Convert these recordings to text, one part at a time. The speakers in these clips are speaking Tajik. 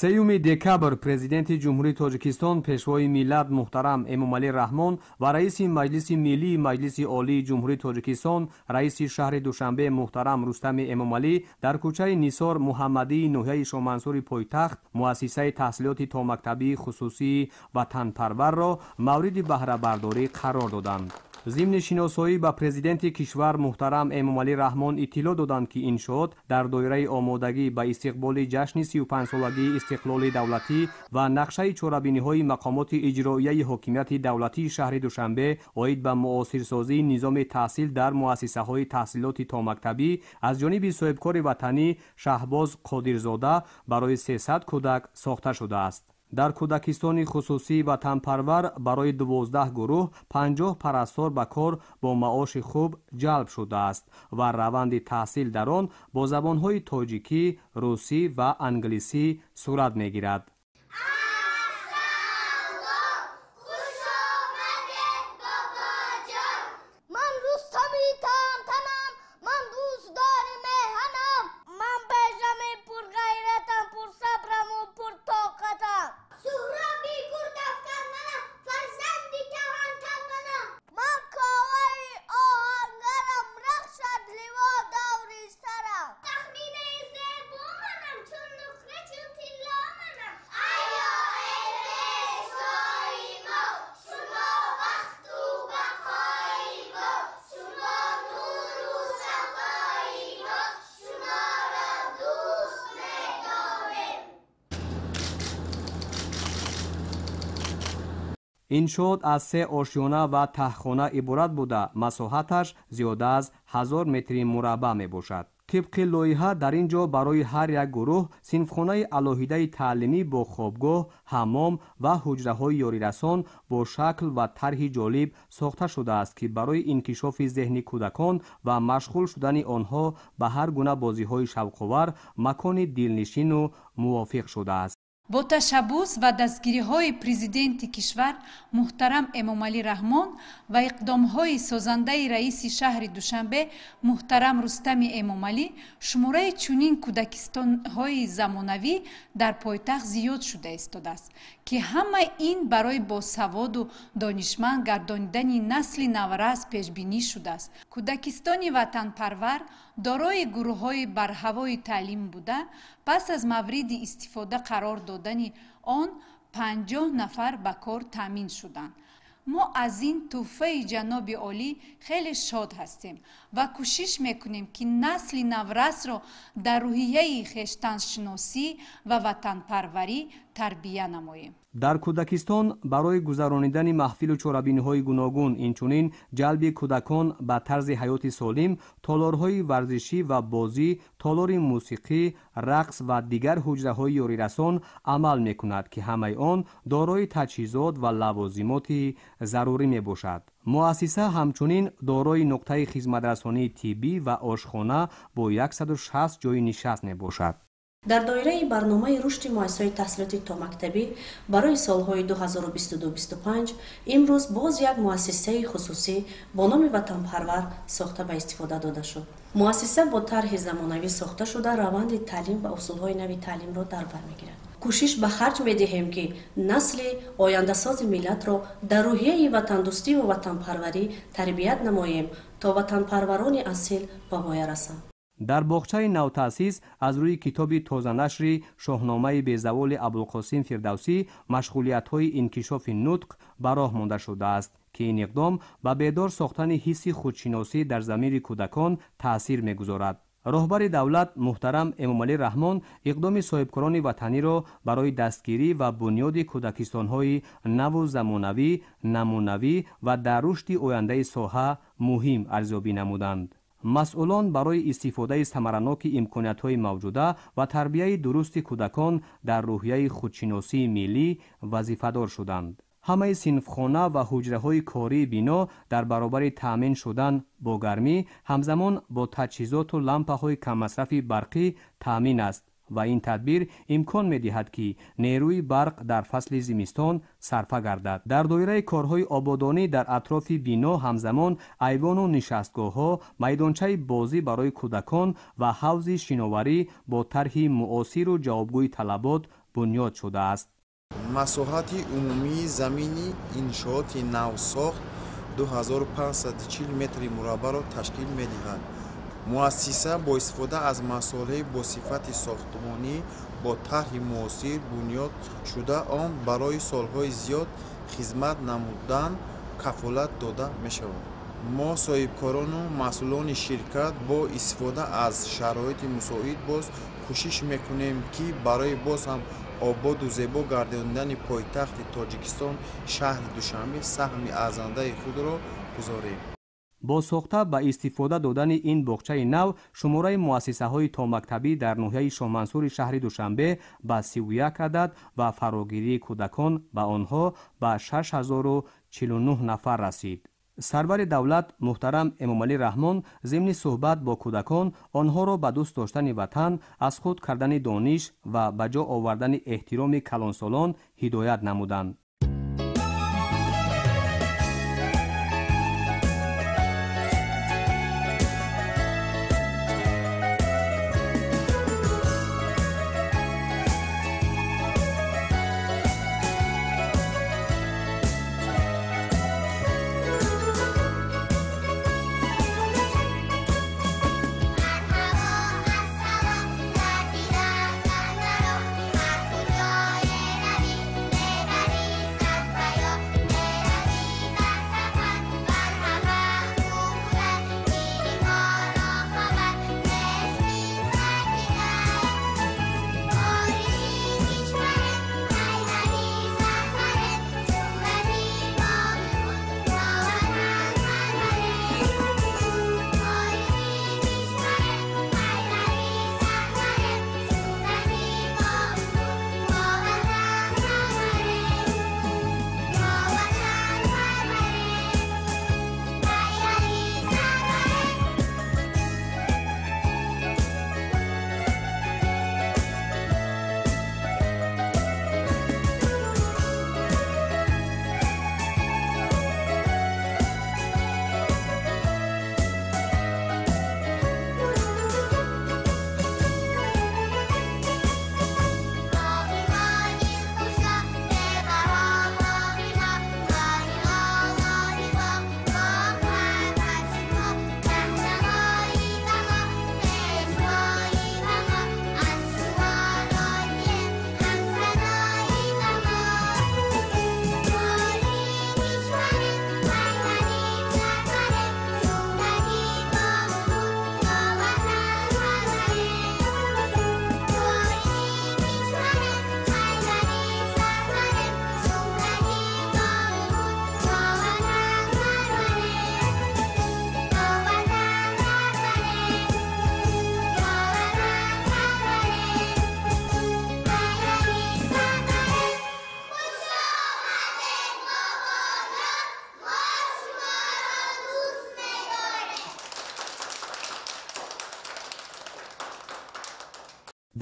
3 декабр Президенти Ҷумҳурии Тоҷикистон, Пешвои миллат муҳтарам Эмомалӣ Раҳмон ва Раиси Маҷлиси Миллии Маҷлиси Олии Ҷумҳурии Тоҷикистон, Раиси шаҳри Душанбе муҳтарам Рустами Эмомалӣ дар кӯчаи Нисор Муҳаммадии ноҳияи Шомансури пойтахт муассисаи таҳсилоти томактабии хусусии Ватанпарварро мавриди баҳрабардорӣ қарор доданд. Зимни шиносоӣ ба президенти кишвар муҳтарам Эмомалӣ Раҳмон иттилоъ доданд, ки иншоот дар доираи омодагӣ ба истиқболи ҷашни 35-солагии истиқлоли давлатӣ ва нақшаи чорабиниҳои мақомоти иҷроияи ҳокимияти давлатии шаҳри Душанбе оид ба муосирсозии низоми таҳсил дар муассисаҳои таҳсилоти томактабӣ аз ҷониби соҳибкори ватанӣ Шаҳбоз Қодирзода барои 300 кӯдак сохта шудааст. Дар кӯдакистони хусусии Ватанпарвар барои 12 гурӯҳ 50 парастор ба кор бо маоши хуб ҷалб шудааст ва раванди таҳсил дар он бо забонҳои тоҷикӣ, русӣ ва англисӣ сурат мегирад. Иншоот аз се ошёна ва таҳхона иборат буда, масоҳаташ зиёда аз 1000 метри мураббаъ мебошад. Тибқи лоиҳа дар ин ҷо барои ҳар як гурӯҳ синфхонаи алоҳидаи таълимӣ бо хобгоҳ, ҳаммом ва ҳуҷраҳои ёрирасон бо шакл ва тарҳи ҷолиб сохта шудааст, ки барои инкишофи зеҳни кӯдакон ва машғул шудани онҳо ба ҳар гуна бозиҳои шавқовар макони дилнишину мувофиқ шудааст. Бо ташаббус ва дастгириҳои президенти кишвар муҳтарам Эмомалӣ Раҳмон ва иқдомҳои созандаи раиси шаҳри Душанбе муҳтарам Рустами Эмомалӣ шумораи чунин кӯдакистонҳои замонавӣ дар пойтахт зиёд шуда истодааст, ки ҳама ин барои босаводу донишманд гардонидани насли наврас пешбинӣ шудааст. Кӯдакистони Ватанпарвар дорои гурӯҳҳои барҳавои таълим буда, пас аз мавриди истифода қарор додани он 50 нафар ба кор таъмин шуданд. Мо аз ин тӯҳфаи ҷаноби олӣ хеле шод ҳастем ва кӯшиш мекунем, ки насли наврасро дар рӯҳияи хештаншиносӣ ва ватанпарварӣ тарбия намоем. Дар кӯдакистон барои гузаронидани маҳфилу чорабиниҳои гуногун, инчунин ҷалби кӯдакон ба тарзи ҳаёти солим, толорҳои варзишӣ ва бозӣ, толори мусиқӣ, рақс ва дигар ҳуҷраҳои ёрирасон амал мекунад, ки ҳамаи он дорои таҷҳизот ва лавозимоти зарурӣ мебошад. Муассиса ҳамчунин дорои нуқтаи хизматрасонии тиббӣ ва ошхона бо 160 ҷойи нишаст мебошад. Дар доираи барномаи рушди муассисаҳои таҳсилоти томактабӣ барои солҳои 2022-25 имрӯз боз як муассисаи хусусӣ бо номи Ватанпарвар сохта ба истифода дода шуд. Муассиса бо тарҳи замонавӣ сохта шуда, раванди таълим ва усулҳои нави таълимро дар бар мегирад. Кӯшиш ба харҷ медиҳем, ки насли ояндасози миллатро дар рӯҳияи ватандӯстӣ ва ватанпарварӣ тарбият намоем, то ватанпарварони асил ба воя расанд. Дар боғчаи навтаъсис аз рӯи китоби тозанашри Шоҳномаи безаволи Абулқосим Фирдавсӣ машғулиятҳои инкишофи нутқ ба роҳ монда шудааст, ки ин иқдом ба бедор сохтани ҳисси худшиносӣ дар замири кӯдакон таъсир мегузорад. Роҳбари давлат муҳтарам Эмомалӣ Раҳмон иқдоми соҳибкорони ватаниро барои дастгирӣ ва бунёди кӯдакистонҳои наву замонавӣ, намунавӣ ва дар рушди ояндаи соҳа муҳим арзёбӣ намуданд. Масъулон барои истифодаи самараноки имкониятҳои мавҷуда ва тарбияи дурусти кӯдакон дар рӯҳияи худшиносии миллӣ вазифадор шуданд. Ҳамаи синфхона ва ҳуҷраҳои кории бино дар баробари таъмин шудан бо гармӣ, ҳамзамон бо таҷҳизоту лампаҳои каммасрафи барқӣ таъмин аст ва ин тадбир имкон медиҳад, ки нерӯи барқ дар фасли зимистон сарфа гардад. Дар доираи корҳои ободонӣ дар атрофи бино ҳамзамон айвону нишастгоҳҳо, майдончаи бозӣ барои кӯдакон ва ҳавзи шиноварӣ бо тарҳи муосиру ҷавобгӯи талабот бунёд шудааст. Масоҳати умумии замини иншооти навсохт 2540 метри мураббаъро ташкил медиҳад. Муассиса бо истифода аз масолеҳи бо сифати сохтмонӣ бо тарҳи муосир бунёд шуда, он барои солҳои зиёд хизмат намудан кафолат дода мешавад. Мо соҳибкорону масъулони ширкат бо истифода аз шароити мусоид боз кӯшиш мекунем, ки барои боз ҳам ободу зебо гардондани пойтахти Тоҷикистон шаҳри Душанбе саҳми арзандаи худро гузорем. Бо сохта ба истифода додани ин боғчаи нав шумораи муассисаҳои томактабӣ дар ноҳияи Шоҳмансури шаҳри Душанбе ба 31 адад ва фарогирии кӯдакон ба онҳо ба 6049 нафар расид. Сарвари давлат муҳтарам Эмомалӣ Раҳмон зимни суҳбат бо кӯдакон онҳоро ба дӯст доштани ватан, аз худ кардани дониш ва ба ҷо овардани эҳтироми калонсолон ҳидоят намуданд.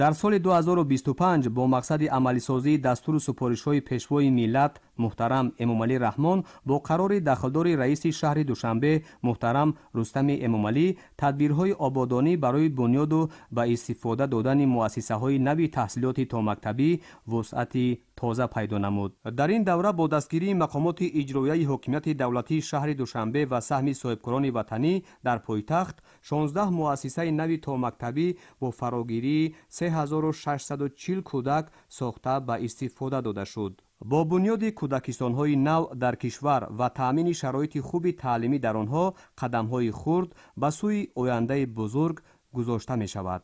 Дар соли 2025 бо мақсади амалисозии дастуру супоришҳои пешвои миллат муҳтарам Эмомалӣ Раҳмон бо қарори дахлдори раиси шаҳри Душанбе муҳтарам Рустами Эмомалӣ тадбирҳои ободонӣ барои бунёду ба истифода додани муассисаҳои нави таҳсилоти томактабӣ вусъати тоза пайдо намуд. Дар ин давра бо дастгирии мақомоти иҷроияи ҳокимияти давлатии шаҳри Душанбе ва саҳми соҳибкорони ватанӣ дар пойтахт 16 муассисаи нави томактабӣ бо фарогирии 3640 кӯдак сохта ба истифода дода шуд. Бо бунёди кӯдакистонҳои нав дар кишвар ва таъмини шароити хуби таълимӣ дар онҳо қадамҳои хурд ба сӯи ояндаи бузург гузошта мешавад.